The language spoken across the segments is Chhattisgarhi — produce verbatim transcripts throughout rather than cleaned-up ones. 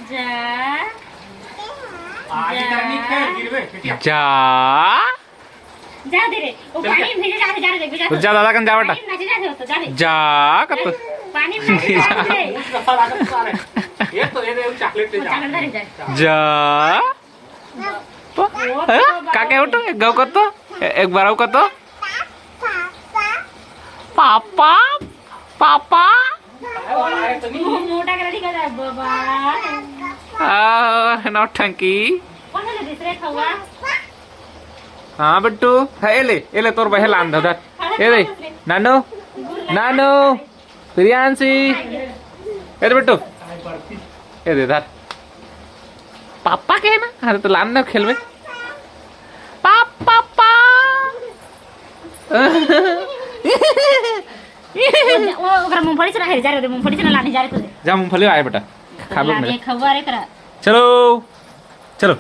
जा। जा। जा दे रे। वो पानी में भीजे जा रहे, जा रहे, जा रहे। जा दादा कन जा बेटा। पानी में नाचे जा रहे हो तो जा रे। जा कत। पानी में नाचे जा रहे। ये तो, ये दे, वो चॉकलेट ले वो जा। चॉकलेट दे जा। जा। प-, वो तो हैं? का के उठो, एक गाँव कत, एक बार आऊ कत। Papa, papa. वो मोटा कर दिखा जा, बाबा। आ, नौटंकी। कौन है दूसरे खवा? हाँ, बिट्टू। हाँ, ए ले, ए ले, तोर बहे लान दो, धर। ए ले, नानू, नानू, प्रियांशी। ए रे बिट्टू। ए दे, धर। पापा के है ना? अरे, तो लान ना खेलबे। Papa, papa. वो, वो, ओकरा मूंगफली से ना है, जा रे, मूंगफली से ना लाने जा रे खुद। जा, मूंगफली आए बेटा, खाबे लाने मेरे। खवा रे करा। चलो, चलो,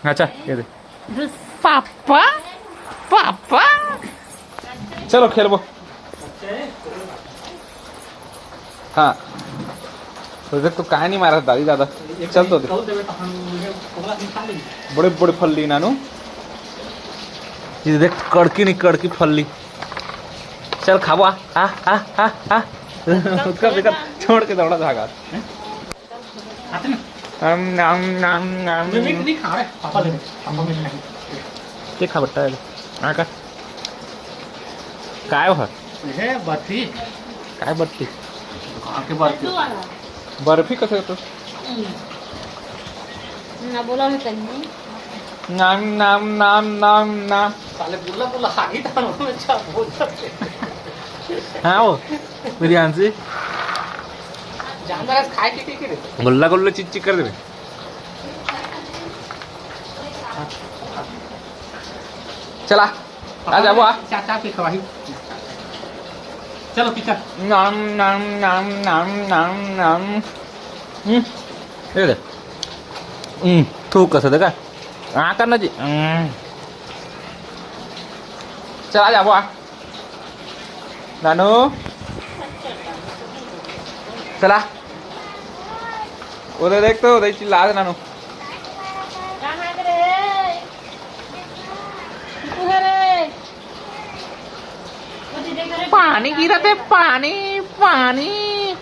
अच्छा, ये दे। घुस। Papa, papa. चलो, खेलबो। हाँ। तो देख, तो काहे नहीं मारा दादी दादा? चल तो दे। बड़े बड़े फल्ली नानू। ये देख, कड़की नहीं कड़की फल्ली। चल खाबो, आ, आ, आ, आ, आ। उसका बेटा छोड़ के दौड़ा भागा। आम, नाम, नाम, नाम। मैं मीठ नहीं खा रहा, पापा ले, पापा मीठ नहीं। के खा बट्टा है? हाँ का? काय हो? ये बर्फी। काय बर्फी? कहाँ के बर्फी? बर्फी कसे होतो? हम्म। ना बोला है तन्ने। नाम, नाम, नाम, नाम, नाम। साले बोला, बोला, आगे तो हम अच्छा बोल सकते। हाँ, वो प्रियांशी। जानदार आज खाए के, के, के रे? गुल्ला, गुल्ला, चिक, चिक कर देबे। चला, आ जाबो, आ। चाचा के खवाही। चलो, पीछा। नाम, नाम, नाम, नाम, नाम, नाम। हम्म, ये दे। हम्म, थूक कसे देखा? हाँ, करना जी। हम्म। चला जाबो, आ। नानू, चला। उधर देख तो, उधर चिल्ला दे नानू। पानी गिरत हे, पानी, पानी।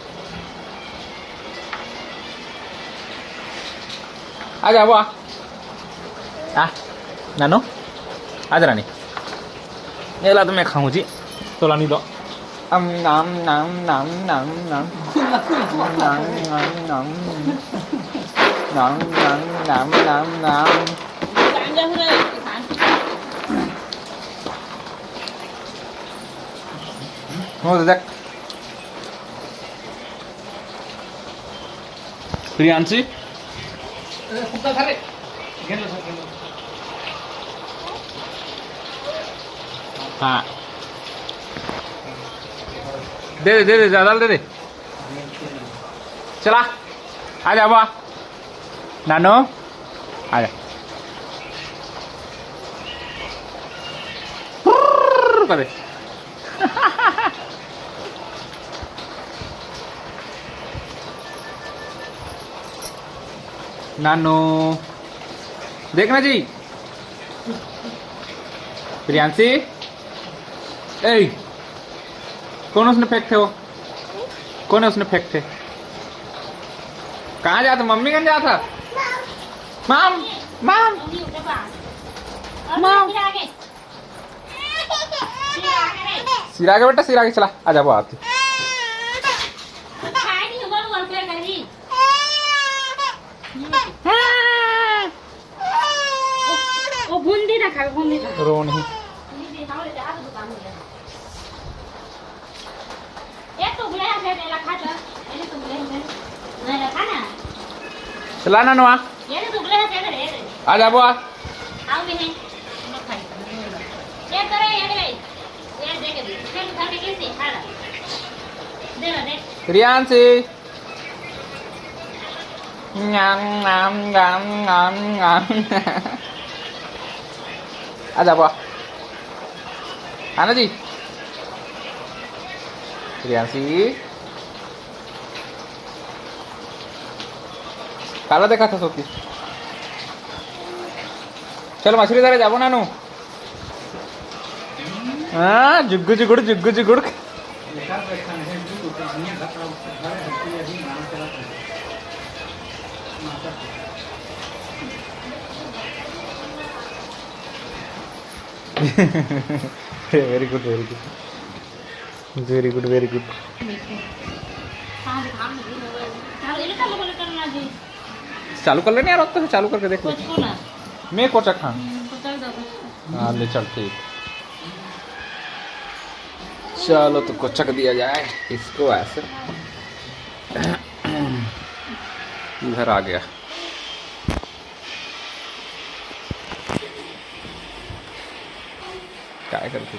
आ जा, वो आ। आ, नानू, आ जा रानी। ये ला तो मैं खाऊं जी। तो लानी दो। अम, नाम, नाम, नाम, नाम, नाम। नाम, नाम, नाम। नाम, नाम, नाम, नाम, नाम। हो, देख। प्रियांशी। हाँ। दे दे, दे दे, ज्यादा दे दे। चला, आ जा, वाह। नानो, आ जा। पुर्र करे। नानो, देखना जी। प्रियांशी, ए, कौन उसने फेंकथे वो? कौन है उसने फेंकथे? कहाँ जात? मम्मी कन जात? माम, माम, माम। सिरा के बेटा, सिरा के चला, आ जा, वो आती। वो बूंदी ना खावे, बूंदी ना। रो नहीं। ये तो गुले है, ये रखा था। ये तो गुले है। नहीं रखा ना। चला ना नोआ। ये तो गुले है, ये दे। आ जा बुआ। आओ भी है। ये तो रे, ये दे। ये दे के दे। फिर घर में कैसे खाना? दे ना, दे। प्रियांशी। नाम, नाम, नाम, नाम, नाम। आ जा बुआ। आना जी। प्रियांशी। काला देखा था सोकी। चल मछली धरे जाबो नानू। हाँ, जुग्गु जुगुड़, जुग्गु जुगुड़। Very good, very good. Very good, very good. चालू कर लेना यार, अब तो चालू करके देख ले। मैं कोचक, हाँ। हाँ, ले चल, ठीक। चलो, तो कोचक दिया जाए इसको ऐसे। इधर आ गया। काय करते?